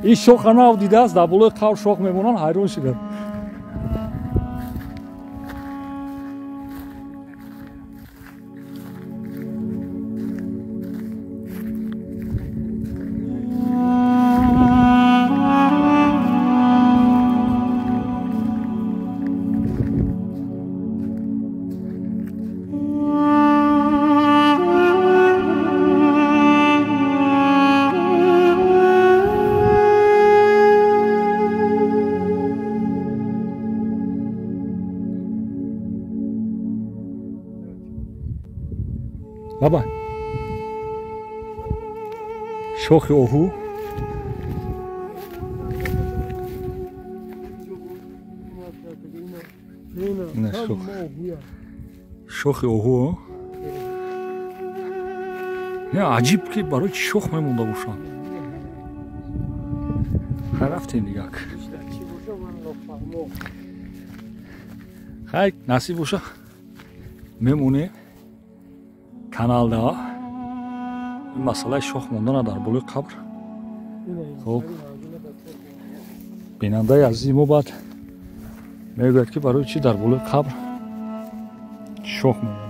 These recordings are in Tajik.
Ин шоха нав дидааст, дар болои қабр шох мемонанд, ҳайрон шудам. Баба. Шохи оҳу. Не шох. Шохи оҳу. Не аҷиб ки барои чӣ шох мемонда бошанд. Хай рафтем дигак. Хай насиб боша мемонем. Каналда ин масъалаи шох мондана дар болои қабр. Хоб бинандаи азизи мо баъд мегӯяд ки барои чӣ дар болои қабр шох мемонанд.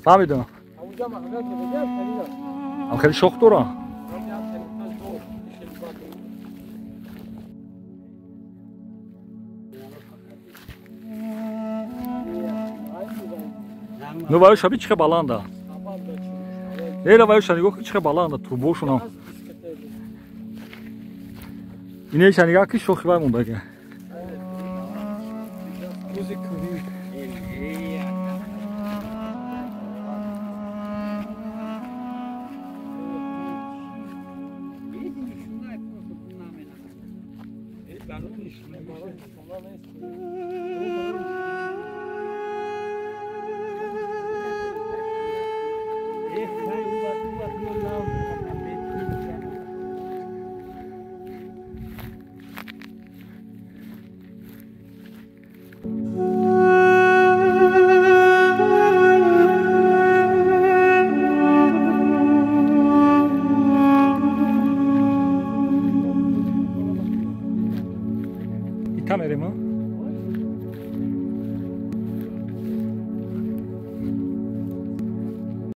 Фаҳмидам. Ам хеле шох дорам. Ну ваю шаби чихе баланда. Нера ваю ша нигоҳ чихе баланда турбошунам. Инеша нигоҳ ки шохи вай мондаги. Камерема?